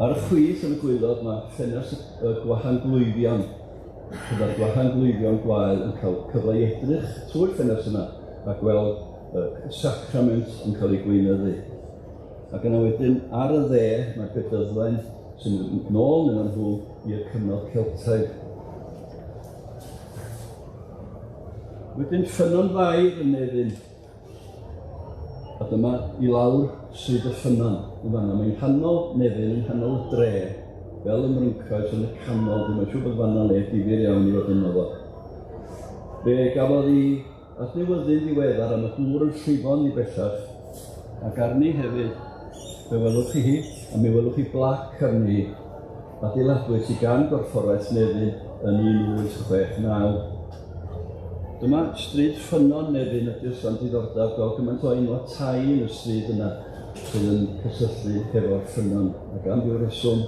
Ar y chwith yn y gwaelod mae ffenest y gwahanglwyfion, gyda'r gwahanglwyfion gwael yn cael cyfle i edrych trwy'r ffenest yna a gweld y sacrament yn cael ei gweinyddu. Ac yna wedyn ar y dde mae bedyddlen sy'n mynd nôl mewn nhw i'r cyfnod Celtaidd. Wedyn ffynnon Fair yn Nefyn. A dyma i lawr stryd y ffynnon yn fanna. Mae'n nghanol Nefyn, yng nghanol y dre, fel ym Mryncroes yn y canol. Dwi'n siŵr bod fanna le difyr iawn i fod yno fo. Fe gafodd ei adnewyddu'n ddiweddar a mae dŵr yn llifo'n i bellach. Ac arni hefyd, fe welwch chi hi, a mi welwch chi blac arni hi. Adeiladwyd hi gan Gorfforaeth Nefyn yn 1869. Dyma stryd Ffynnon Nefyn ydy os am diddordeb gweld gymaint o enwa tai yn y stryd yna sydd yn cysylltu hefo'r ffynnon ac am ryw reswm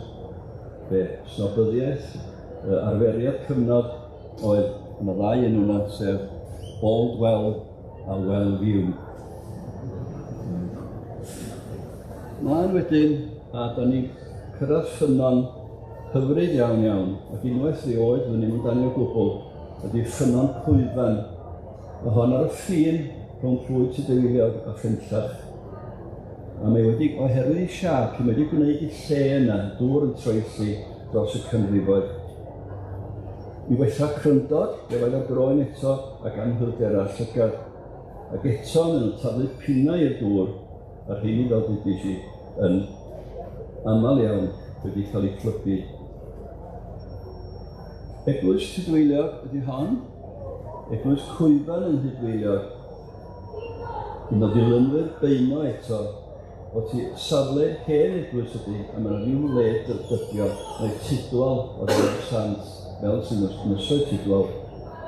fe snobyddiaeth, arferiad cyfnod oedd yna ddau enw yna sef Old Well a Well View. Mlaen wedyn, a da ni'n cyrraedd ffynnon hyfryd iawn iawn, ac unwaith rioed fyddwn ni'n amdani o gwbl, ydy ffynnon Clwyfan. Mae hon ar y ffin rhwng Plwy Tudweiliog a Phenllach. A mae wedi, oherwydd ei siâp, mae wedi gwneud i lle yna, dŵr yn troelli dros y canrifoedd. I wella cryndod, defaid ar groen eto ac anhwylderau llygad. Ac eto, maen nhw'n taflu pinnau i'r dŵr, a'r rheini, fel dwedais i, yn aml iawn wedi cael eu plygu. Eglwys Tudweiliog ydy hon. Eglwys Cwyfan yn Nhudweiliog. Un o ddilynwyr Beuno eto, o ti safle hen eglwys ydy, a mae yna ryw le dybio mai Tudwal oedd enw'r sant, fel sy'n Ynysoedd Tudwal,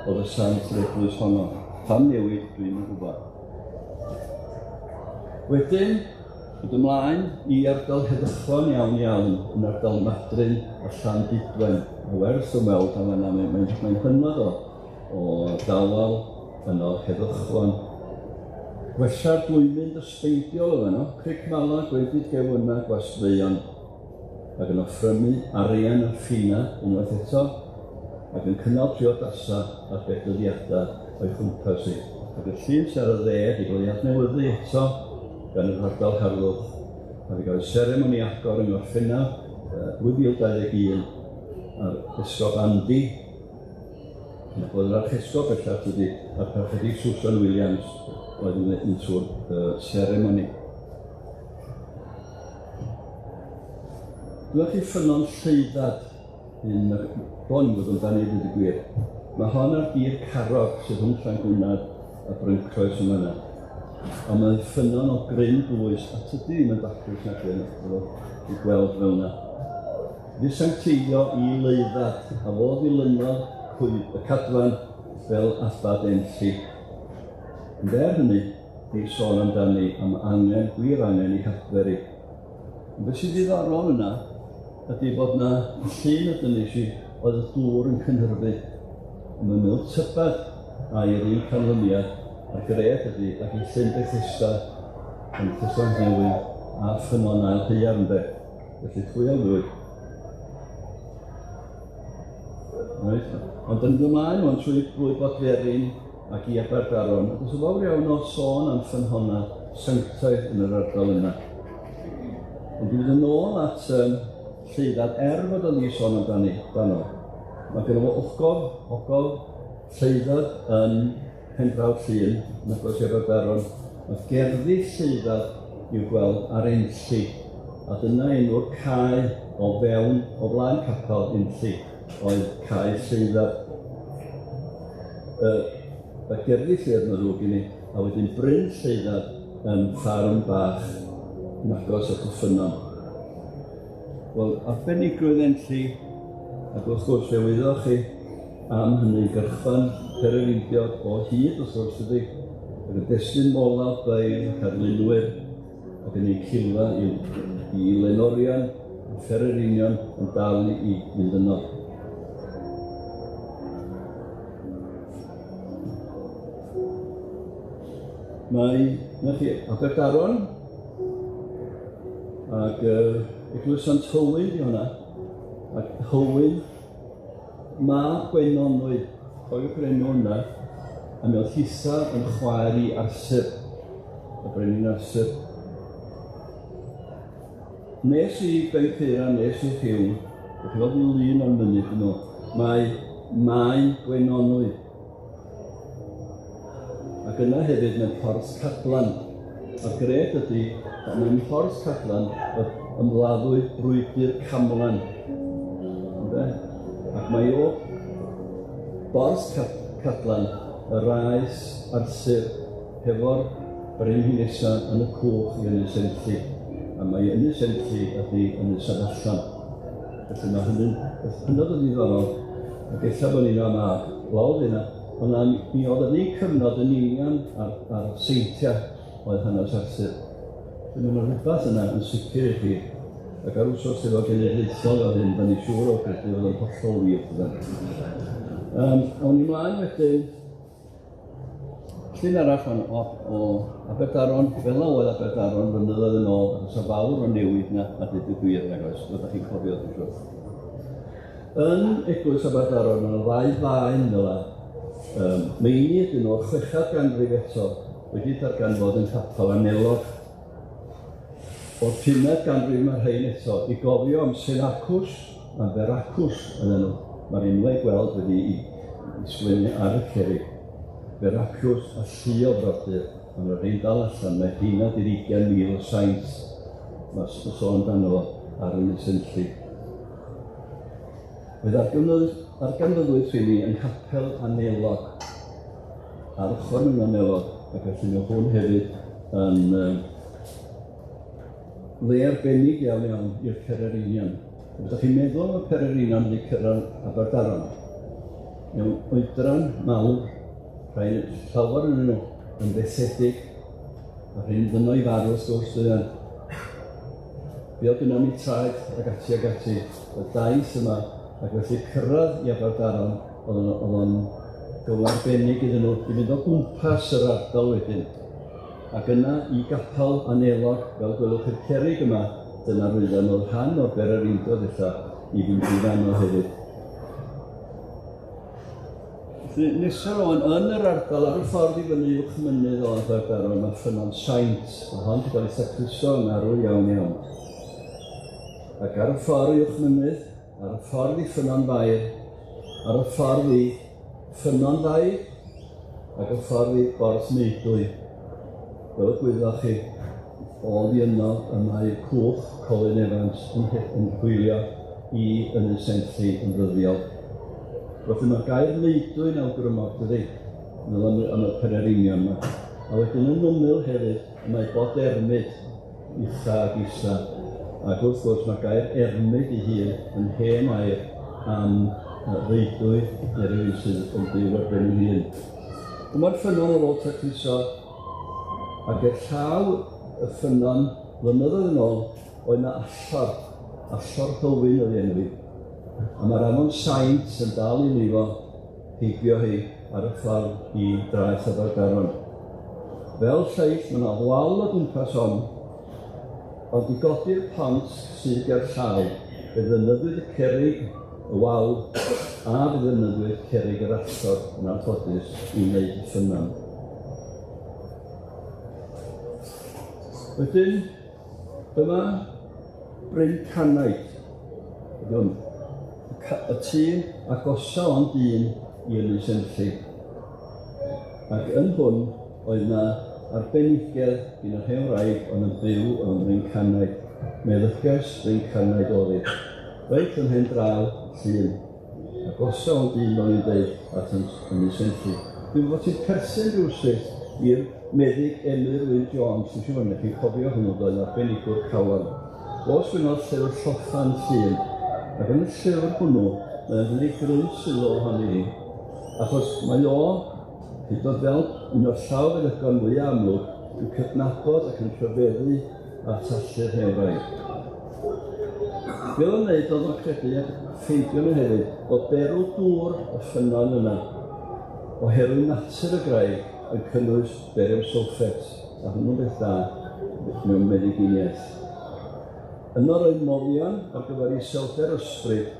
oedd y sant yr eglwys honno. Pam newid, dwi'm yn gwybod. Wedyn, Mynd ymlaen i ardal heddychlon iawn iawn yn ardal Madryn a Llandudwen. Mae werth ymweld â fan'na, mae'n mae, mae hynod o, o dawel yno heddychlon. Gwella'r dwymyn ysbeidiol oedd yno, Cric Mala, Gwendid Gewyna, Gwasfeuon, ac yn offrymu arian a ffina unwaith eto, ac yn cynnal priodasa a bedyddiadau o'i chwmpas hi. Ac y llun sy ar y dde 'di cael ei adnewyddu eto gan yr ardal harddwch, a fe gafodd seremoni agor yng Ngorffennaf 2021 a'r Esgob Andy, bod yr Archesgob bellach dydy, a'r Parchedig Susan Williams oedd yn yn trwy'r seremoni. Dyma chi ffynnon Lleuddad, un do'n i'm gwybod amdani i ddweud y gwir. Mae hon ar dir Carrog sydd rhwng Llangwnad a Bryncroes yn fan'na. Ond mae'n ffynnon o gryn bwys a tydi ddim yn daclus nac yn i gweld fel yna. Fi sancteiddio i Leuddad, a fo ddilynodd y cadfan fel Abad Enlli. Ond er hynny, i sôn amdani am angen, gwir angen i hadfer i. Ond beth sy'n ddiddorol yna ydy bod 'na llun a dynnu i oedd y dŵr yn cynhyrfu. Ond mae'n meddwl tybed ai'r un canlyniad a'r gred ydy ac i Llyn Bethesda yn Testament Newydd a Ffynnon Ail Haearn ynde. Felly pwy a ŵyr. Reit, ond yn ymlaen ŵan trwy drwy Bodferin ac i Aberdaron, ac oes fawr iawn o sôn am ffynhonna sanctaidd yn yr ardal yna. Ond dwi'n mynd yn ôl at Lleuddad, er fod o'n i sôn amdani, dano. Mae gynno fo ogof, ogof Lleuddad yn Pendraw Llŷn, yn agos i Aberdaron. Mae gerddi Lleuddad i'w gweld ar Enlli, a dyna enw'r cae o fewn, o flaen capel Enlli, oedd Cae Lleuddad. Y y gerddi Lleuddad mae'n ddrwg gen i, a wedyn Bryn Lleuddad yn ffarm bach yn agos at y ffynnon. Wel, arbenigrwydd Enlli, ac wrth gwrs fe wyddoch chi am hynny gyrchfan pererindod o hyd wrth gwrs dydi, ac yn destun molaf beirdd ac arlunwyr ac yn eu cilfa i i lenorion a phererinion yn dal i fynd yno. Mae, 'na chi, Aberdaron, ac Eglwys Sant Hywyn 'di hwnna, ac Hywyn mab Gwenonwy, cofiwch yr enw yna, a mi oedd hitha yn chwaer i Arthur, y brenin Arthur. Nes i Bencaerau, nes i Rhiw, dach chi'n gweld ryw lun o'r mynydd yn ôl, mae Maen Gwenonwy. Ac yna hefyd mewn Porth Cadlan. A'r gred ydy bod mewn Porth Cadlan y ymladdwyd brwydr Camlan. Ynde? Ac mae o Borth Cadlan y raes Arthur hefo'r brenhinesa yn y cwch i Ynys Enlli. A mae Ynys Enlli ydy Ynys Afallen. Felly mae hynny'n beth hynod o ddiddorol, ac ella bod ni'n ama lawr yna, ond na, mi oedd yr un cyfnod yn union ar, ar seintiau oedd hanes Arthur. Felly mae yna rhywbeth yna yn sicr i chi, ac ar wsos efo genedlaethol fel hyn, da ni siŵr o credu fod yn hollol wir, dydan. Awn ni mlaen wedyn. Llun arall o'n o o Aberdaron, fel 'na oedd Aberdaron flynyddoedd yn ôl, achos o fawr o newid 'na a deud y gwir nag oes, fel 'dach chi'n cofio dwi'n siŵr. Yn eglwys Aberdaron ma' 'na ddau faen fel 'a, yym meini ydyn nhw o'r chweched ganrif eto, wedi darganfod yng nghapel Anelog. O'r pumed ganrif ma' rhein eto, i gofio am Senacws a Feracws oedden nhw. Ma'r enwau i gweld wedi 'u 'u sgwennu ar y cerrig. Feracws a llu o frodyr, a ma' rhein dal allan, mae rheina 'di'r 20,000 o saint ma' sôn amdano fo ar Ynys Enlli. Fe ddarganfyddwyd rheini yng nghapel Anelog. Ar ochr yn Anelog, ac felly mae hwn hefyd yn le arbennig iawn iawn i'r pererinion. Ydych chi'n meddwl am y pererinion wedi cyrraedd Aberdaron? Mewn oedran mawr, rhai llawer yn nhw yn fethedig, a rhai'n mynd yno i farw wrth gwrs, dydan. Be oedd gynnon ni traed ac ati ac ati, y daith yma, ac felly cyrraedd i Aberdaron, oedd o'n oedd o'n gyfle arbennig iddyn nhw i fynd o gwmpas yr ardal wedyn. Ac yna i gapel Anelog, fel gwelwch chi'r cerrig yma, dyna roedden nhw'n rhan o'r bererindod ella i fynd i fanno hefyd. Felly nesa rŵan yn yr ardal ar y ffordd i fyny uwch mynydd o Aberdaron mae Ffynnon Saint. Mae hon wedi cael ei thacluso yn arw iawn iawn. Ac ar y ffordd uwch mynydd, ar y ffordd i Ffynnon Fair, ar y ffordd i Ffynnon Fair, ac y ffordd i Borth Meudwy. Fel y gwyddoch chi, oddi yno y mae cwch Colin Evans yn yn hwylio i Ynys Enlli yn ddyddiol. Felly mae'r gair meudwy'n awgrymog, dydi? Meddwl am y am y pererinion 'ma. A wedyn yn ymyl hefyd, y mae Bod Ermid, Ucha ac isa, ac wrth gwrs mae gair ermid ei hun yn hen air am reidrwydd neu rywun sydd yn byw ar ben ei hun. Dyma'r ffynnon ar ôl tacluso, ac er llaw y ffynnon flynyddoedd yn ôl oedd 'na allor, allor Hywyn oedd ei enw hi, a mae'r afon Saint yn dal i lifo heibio hi ar y ffordd i draeth Aberdaron. Fel lleill, mae 'na wal o gwmpas hon, ond i godi'r pont sydd ger llaw, fe ddefnyddiwyd y cerrig, y wal, a fe ddefnyddiwyd cerrig yr allor yn anffodus i wneud y ffynnon. Wedyn, dyma Bryn Canaid. Ydy hwn. Y tŷ agosa ond un i Ynys Enlli. Ac yn hwn oedd 'na arbenigedd gin yr hen wraig oedd yn byw ym Mryn Canaid. Meddyges Bryn Canaid oedd hi. Reit ym mhen draw llun. Agosa ond un fel o'n i'n deud at Ynys Enlli. Dwi'n gwybod ti'n perthyn rywsut i'r meddyg Emyr Wyn Jones, dwi'n siŵr bod chi'n cofio hwnnw, doedd, arbenigwr calon. O sgwennodd llyfr Lloffan Llun, ac yn y llyfr hwnnw, mae o'n gwneud gryn sylw ohoni hi. Achos mae o, hyd yn oed fel un o'r llawfeddygon mwya amlwg, yn cydnabod ac yn rhyfeddu at allu'r hen wraig. Be oedd o'n wneud oedd o'n credu ac ffeindio nhw hefyd bod berw dŵr y ffynnon yna, oherwydd natur y graig yn cynnwys barium sulfate, a hwnnw'n beth da mewn meddyginiaeth. Yno roedd moddion ar gyfer iselder ysbryd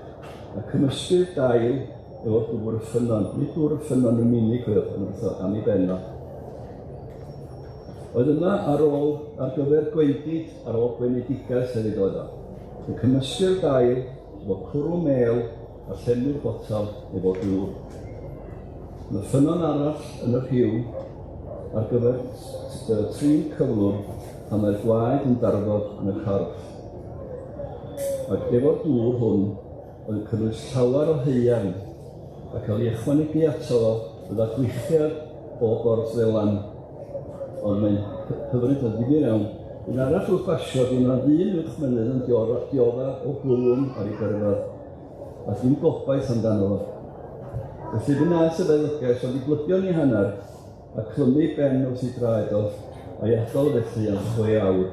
a cymysgu'r dail efo dŵr y ffynnon. Nid dŵr y ffynnon yn unig cofiwch, ond rhywbeth am ei ben o. Oedd yna ar ôl ar gyfer gwendid, ar ôl gwenedigaeth hefyd oedd o. Yn cymysgu'r dail efo cwrw mêl a llenwi'r botel efo dŵr. Mae ffynnon arall yn y rhiw ar gyfer trin cyflwr pan mae'r gwaed yn darfod yn y corff. Ac efo'r dŵr hwn oedd yn cynnwys llawer o haearn a cael ei ychwanegu ato fo fydda gwichiad o Borth Felan. Ond mae'n hyfryd a ddifyr iawn. Un arall wrth basio, bu 'na ddyn uwch mynydd yn diodda o glwm ar ei gerdded. A dim gobaith amdano fo. Felly fe wnaeth y feddyges oedd i blygio yn ei hanner a clymu ei ben wrth ei draed o, a'i adael felly am chwe awr.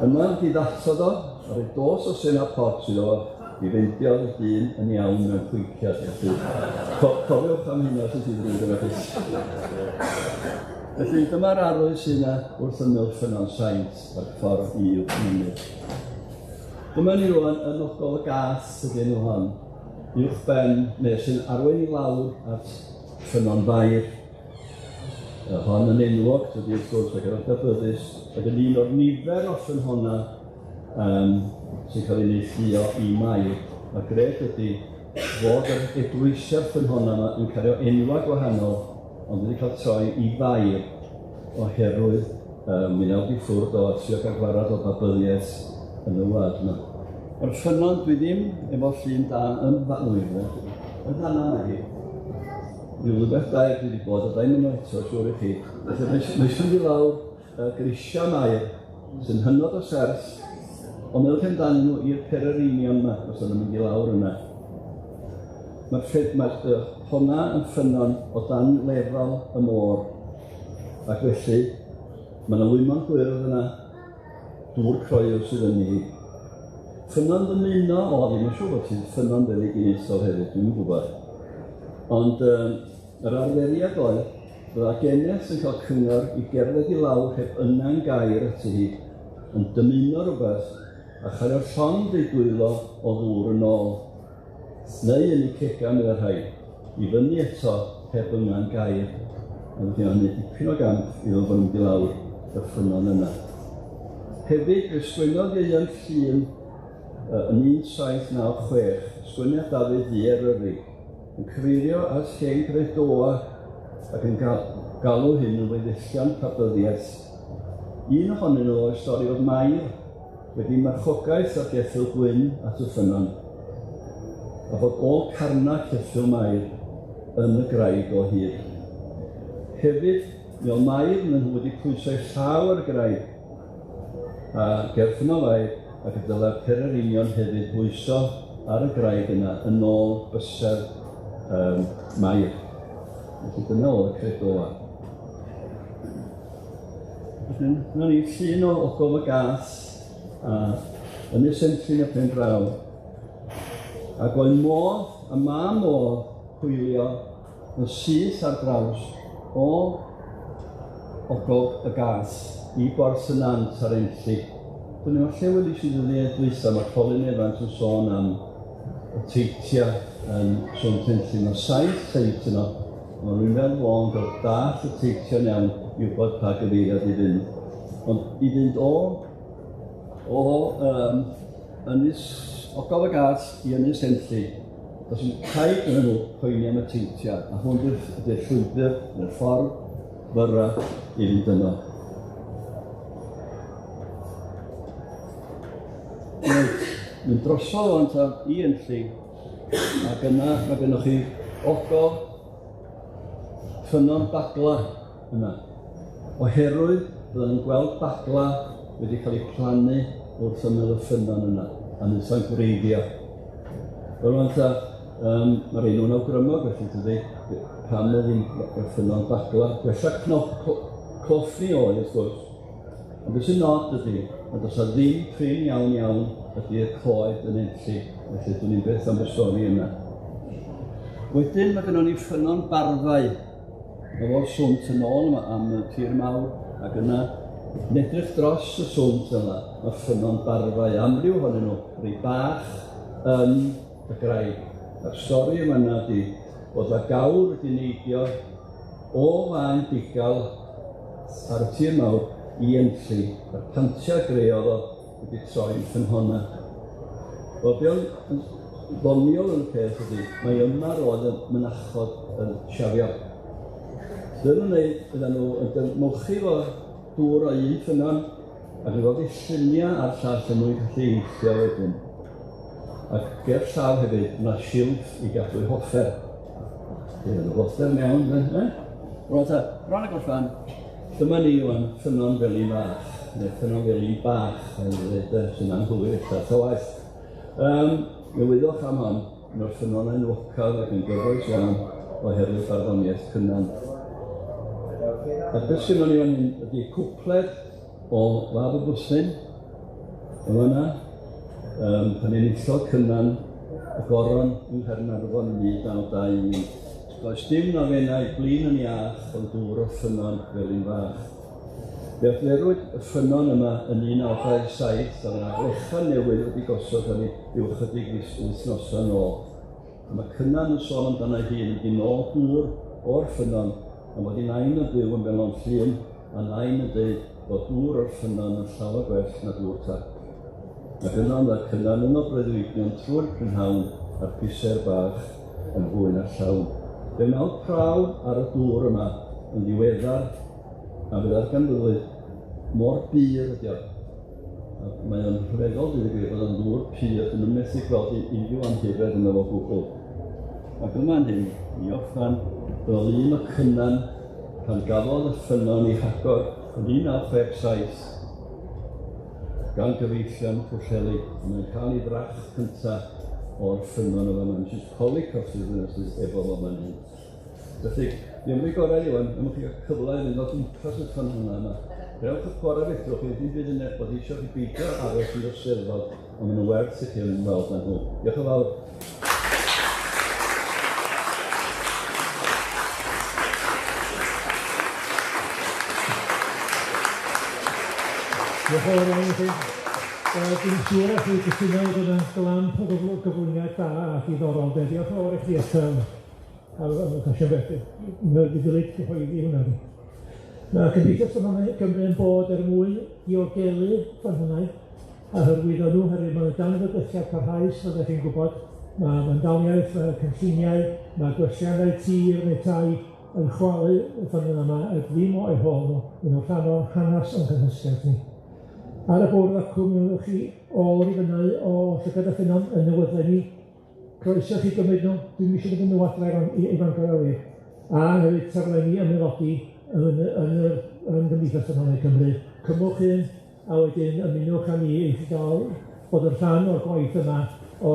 Yna diddatod o, a rhoi dos o sena pot iddo fo, i feidiodd y dyn yn iawn mewn pwynciad. Felly, co cofiwch am hynna os ydy ddrwg efo chi. Felly, dyma'r arwydd sydd yna wrth ymyl Ffynnon Saint ar ffordd i Uwchmynydd. Dyma ni rŵan yn Ogol y Gath ydi enw hon, uwchben, neu sy'n arwain i lawr at Ffynnon Fair. Yy hon yn enwog, tydi wrth gwrs, ac yn adnabyddus, ac yn un o'r nifer o ffynhonna yym sy'n cael ei neilltuo i Mair. A'r gred ydi fod yr eglwysi'r ffynhonna 'ma yn cario enwa' gwahanol, ond wedi cael troi i Fair oherwydd Yym, mi wnewch chi ffwrdd o trio cael gwarad o Babyddiaeth yn y wlad yma. Mae'r ffynnon, dwi ddim efo llun da yn fanwl, yn fanna mae hi. Ryw rywbeth da dwi wedi bod, a da i'n mynd eto, siŵr i chi. Felly mae mae eisiau mynd i lawr y grisiau Mair, sy'n hynod o serth, ond meddwl amdanyn nhw i'r pererinion yma, os yna mynd i lawr yna. Mae'r mae honna yn ffynnon o dan lefel y môr. Ac felly, ma' 'na wymon gwyrdd yna, dŵr croyw sydd yn hi. Ffynnon ddymuno, o, ddim yn siŵr bod hi'n ffynnon feddyginiaethol hefyd, dwi'm yn gwybod. Ond yym yr arferiad oedd, bydda geneth yn cael cyngor i gerdded i lawr heb yna'n gair ati hi, yn dymuno rhywbeth, a chario llond ei dwylo o ddŵr yn ôl. Neu yn eu cega, medda rhai, i fyny eto heb yngan gair, a felly o'n neud dipyn o gamp i ddod bod mynd i lawr y ffynnon yna. Hefyd, fe sgwennodd Ieuan Llŷn yn 1796, sgweniad Dafydd Ddu Eryri, yn cyfeirio at hen gredoa ac yn galw hyn yn weddillion Pabyddiaeth. Un ohonyn nhw oedd stori fod Mair wedi marchogaeth ar geffyl gwyn at y ffynnon, a bod ôl carna ceffyl Mair yn y graig o hyd. Hefyd, mi oedd Mair yn nhw wedi pwyso ei llaw ar y graig, a ger Ffynnon Fair, ac y dylai'r pererinion hefyd bwyso ar y graig yna yn ôl bysedd yym Mair. Felly dyna oedd y credoa. Wedyn, 'na ni, llun o Ogof y Gath a Ynys Enlli y pen draw. Ac oedd modd, a ma' modd hwylio yn syth ar draws o Ogof y Gath i Borth y Nant ar Enlli. Dwn i'm lle welis i ddyddiau dwytha, ma' Colin Evans yn sôn am y teitia yn Sownd Enlli. Ma' saith teit yno. Ma' rywun fel fo yn gor'o' dallt y teithio'n iawn i wbod pa gyfeiriad i fynd. Ond i fynd o o yym Ynys Ogof y Gath i Ynys Enlli, do's 'im rhaid iddyn nhw poeni am y teitia, a hwn 'di'r ydi'r llwybyr neu'r ffordd fyra i fynd yno. Reit, mynd drosodd ŵan ta i Enlli. Ac yna ma' gynnoch chi ogof Ffynnon Bagla yna. Oherwydd byddan nhw'n gweld bagla wedi cael eu plannu wrth ymyl y ffynnon yna, a nhw'n gwreiddio. Wel rŵan ta, Mae'r enw'n awgrymog felly, tydi, pam oedd hi'n ffynnon bagla. Gwella cloffni oedd, wrth gwrs. Ond beth sy'n nod ydy, nad oes 'na ddim prin iawn iawn ydy'r coed yn Enlli, felly dwn i'm beth am y stori yna. Wedyn mae gynnon ni ffynnon barfau, efo'r swnt yn ôl yma am y tir mawr, ac yna, yn edrych dros y swnt yma, mae ffynnon barfau, amryw ohonyn nhw, rei bach yn y graig. A'r stori yma yna ydy bod y gawr wedi neidio o faen bugail ar y tir mawr i Enlli, a'r pantia greodd o wedi troi'n ffynhonna. Wel, be oedd yn ddoniol yn y peth ydy, mae yma roedd y mynachod yn siafio. Be nhw'n wneud, fyddan nhw yn molchi fo dŵr o un ffynnon ac yn rhoddi lluniau ar llall er mwyn gallu eillio wedyn. Ac ger llaw hefyd, yna silff i gadw'u hoffer. Bydd yn offer mewn, de, eh? Rwan ta, bron a gorffan. Dyma ni wan, ffynnon Felin Fach, neu ffynnon Felin Bach, yn dweud, sy'n anghywir ella, ta waeth. Mi wyddoch am hon, un o'r ffynnon enwocaf ac yn gyfoes iawn oherwydd barddoniaeth Cynan. A beth sy'n ni fan hyn ydy cwpled o Fab y Bwthyn, yn fan'na, pan enillodd Cynan y goron yng Nghaernarfon yn 1921. Does dim na fenai blin yn iach ond dŵr o ffynnon Felin Fach. Fe adferwyd y ffynnon yma yn 1927 a mae 'na flechan newydd wedi gosod arni ryw ychydig wythnosau nôl. A mae Cynan yn sôn amdano ei hun yn mynd i nôl dŵr o'r ffynnon am fod ei nain yn byw yn Felon Llŷn a nain yn deud bod dŵr o'r ffynnon yn llawer gwell na dŵr tap. Ac yno mae'r Cynan yn o breuddwydion trwy'r prynhawn a'r piser bach yn fwy na llawn. Fe wnawn prawf ar y dŵr yma yn ddiweddar a fe ddarganfuwyd mor bur ydi o. A mae o'n rhyfeddol dweud y gwir bod o'n ddŵr pur, dyn nhw'n methu gweld unrhyw amhuredd yno fo gwbl. Ac yma yn hyn, i orffan, roedd un o Cynan pan gafodd y ffynnon ei hagor yn 1967 gan gyfeillion Pwllheli, a mae'n cael ei frach cynta o'r ffynnon o fan'na. Mrs Pollycross sydd yn sydd efo fo fan hyn. Felly, mi am gorau i wan, am chi gael cyfle i fynd o gwmpas y ffynhonnau yma. Gwnewch y gorau fedrwch chi, ddim byd yn eich bod eisiau chi beidio aros i'r Steddfod, ond maen nhw werth i chi yn weld â nhw. Diolch yn fawr. Diolch yn fawr iawn i chi. Dwi'n siŵr allwch chi gytuno bod hwnna'n glamp o gyflwyniad da a diddorol de. Diolch yn fawr i chi eto am y cwestiwn felly. Mi ddylid cyhoeddi hwnna. Mae Cymdeithas Ffynhonnau Cymru yn bod er mwyn diogelu ffynhonnau a hyrwyddo nhw, oherwydd maen nhw dan fygythiad parhaus, fel ydych chi'n gwybod. Mae fandaliaeth, mae cynlluniau, mae gwelliannau tir neu tai yn chwalu y ffynnon yma, ac ddim o'u hôl nhw, maen nhw'n rhan o'n hanes o'n cynhysgaeth ni. Ar y bwrdd acw, mi welwch chi ôl-rifynnau o Llygad y Ffynnon yn newyddion ni. Croeso chi gymryd nhw, dwi'm isio mynd nhw adre i Fangor a fi. A hefyd taflenni ymaelodi yn Gymdeithas Ffynhonnau Cymru. Cymwch un, a wedyn ymunwch â ni i chi gael bod yn rhan o'r gwaith yma o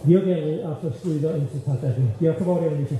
ddiogelu a throsglwyddo ein treftadaeth ni. Diolch yn fawr iawn i chi.